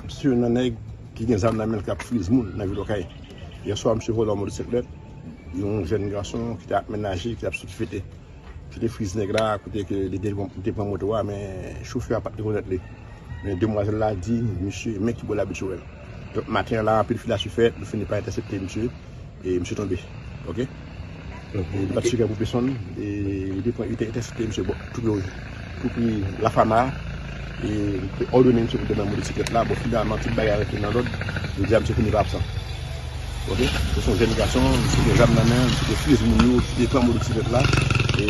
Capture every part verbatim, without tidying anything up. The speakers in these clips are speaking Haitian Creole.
Misye nan nèg ki gen zam nan men l k ap friz moun nan vil Okay. Yè swa, misye vòlè yon motosiklèt yon jèn gason ki t ap menaje, ki t ap sot fete. Misye te friz nèg la, kote ke li te, li te pran moto a, men chofè a pa t rekonèt li. Men demwazèl la di misye men ki bò l abitye wè l. Donk, maten an la, anpil fila sou fèt, nou fini pa entèsepte misye. E misye tonbe. Ok? E li pa t sou kè pou pèsonn. E li te pran, li te entèsepte misye bò, tou pre, tou pre Lafama. E li te òdone misye pou l te nan motosiklèt la. Bon, finalman, tout bagay rete nan lòd. Jodi a, misye fini pa absan. Ok? Se yon jèn gason, misye gen zam nan men l, misye te friz moun yo, misye te pran motosiklèt la. E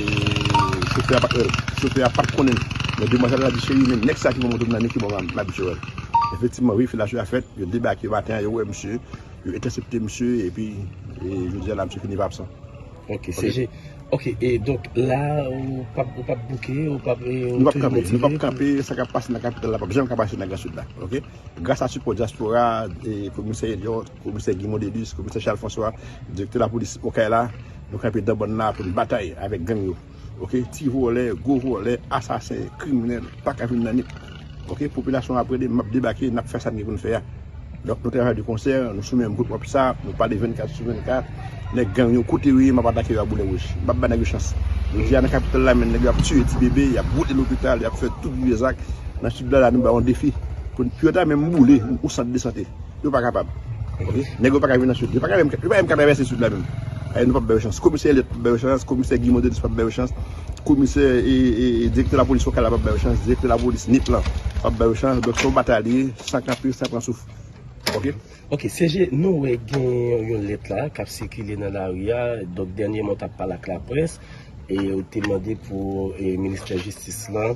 chofè a pa t wè l. Chofè a pa t konnen l. Men demwazèl la di, cheri, men nèg sa ki pran moto m nan, men ki bò m abitye wè l. Efektivman, wi, fila sou a fèt, yo debake maten an, yo wè misye. Yo entèsepte misye, epi, e, jodi a la, misye fini pa absan. Ok, ok. C G. Ok, e donk la, ou p ap, ou p ap bouke, ou p ap, e, nou p ap kanpe, nou p ap kanpe, sa k ap pase nan kapital la p ap janm ka pase nan Gran Sid la, ok? Gras a sipò dyaspora, e, komisè Eliot, komisè Guy Mondelus, komisè Charles François, direktè lapolis Okay la, nou kanpe dan bòn la pou n batay avèk gang yo. Ok, ti vòlè, gwo vòlè, asasen, kriminèl, pa ka vin nan Nip. Ok, popilasyon ap rele, m ap debake, n ap fè sa n gen pou n fè a. Donk, nou travay de konsè, nou sou menm gwoup WhatsApp, nou pale vennkat sou vennkat. Nèg gang yo, kote yo ye, m ap atake yo a boulè wouj. M p ap ba nèg yo chans. Jodi a, nan kapital la menm, nèg yo ap tiye ti bebe, y ap boule lopital, y ap fè tout vye zak. Nan sid la, la, nou ba yo yon defi. Pou, pou yo ta menm boule yon sant de sante. Yo pa kapab. Ok? Nèg yo pa ka vin nan sid. Yo pa ka menm, yo pa menm ka travèse sid la menm. Ay, nou p ap ba yo chans. Komisè Eliot p ap ba yo chans. Komisè Guy Mondelus p ap ba yo chans. Komisè e, e, e direktè lapolis Okay la p ap ba yo chans. Direktè lapolis Nip lan p ap ba yo chans. Donk, se yon batay li ye, san kanpe, san pran souf. Ok? Ok, C G, nou wè gen yon lèt la k ap sikile nan lari a. Donk, dènyèman, w t ap pale ak laprès. E ou te mande pou, e, ministè jistis lan,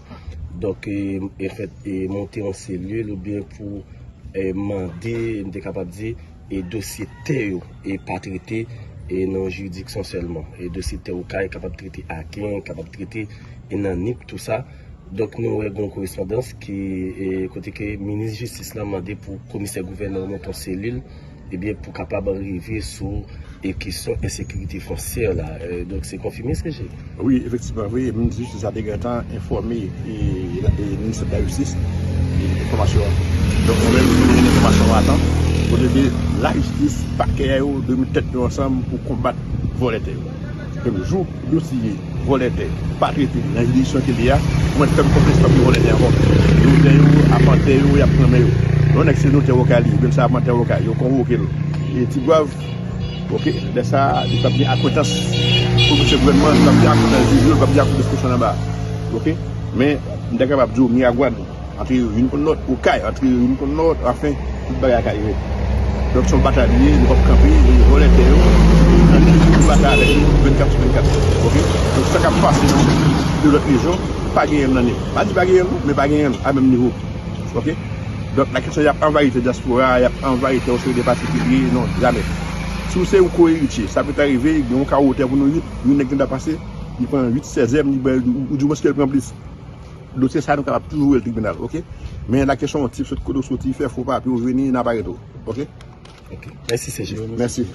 donk, e, e fèt, e, monte yon selil oubyen pou, e, mande, m te kapab di, e, dosye tè yo, e pa trete, e nan jiridiksyon sèlman. E dosye tè Okay kapab trete Aken, kapab trete, e nan Nip, tou sa. Donk, nou wè gen yon korespondans ki, e, kote ke minis jistis lan mande pou komisè gouvènman monte yon selil, ebyen, pou kapab rive sou, e, kesyon ensekirite fonsyè la. E, donk, se konfime, C G? Wi, efektivman, wi, minis jistis la te gentan enfòme, e, e, ministè de la jistis, e, enfòmasyon an. Donk, nou menm, nou gen enfòmasyon an atan, kote ke lajistis, pakè a yo, dwe met tèt yo ansanm pou konbat vòlè tè yo. Ke jou dosye vòlè tè pa trete nan jiridiksyon ke li a, ou mèt fè m konfyans, pa gen vòlè tè ankò. Yo tè yo, apantè yo, y ap pran men yo. Yon nèg se notè Okay li, oubyen se apantè Okay, yo konvoke l. E Tigwav, ok, lè sa a, li p ap gen akwentans komisè gouvènman, li p ap gen akwentans jij yo, li p ap gen akwentans kòmsyon anba. Ok? Men, m ta kapab di w, Miragwàn, antre yo youn kont lòt, Okay, antre yo youn kont lòt, anfen, tout bagay ka rive. Donk, se yon batay li ye, nou p ap kanpe, e vòlè tè yo, antre nou batay avèk yo vennkat sou vennkat. Ok? Donk, sa k ap pase nan de lòt rejyon, pa genyen l nan Nip. Pa di pa genyen l, non, men pa genyen l a menm nivo. Ok? Donk, la kesyon, y ap anvayi tè dyaspora, y ap anvayi tè yon seri de patikilye, non, jamè. Si w se yon ko-eritye, sa pèt arive, gen yon kawo tè pou nou uit, yon nèg gentan pase, li pran uit sèzyèm, li bay, ou, ou di mwens ke l pran plis. Dosye sa a, nou kapab toujou wè l tribinal, ok? Men la kesyon, yon tip sot kote w soti, fè fo papye, w vini, n ap arete w, ok? Ok. Mèsi, C G. Mèsi.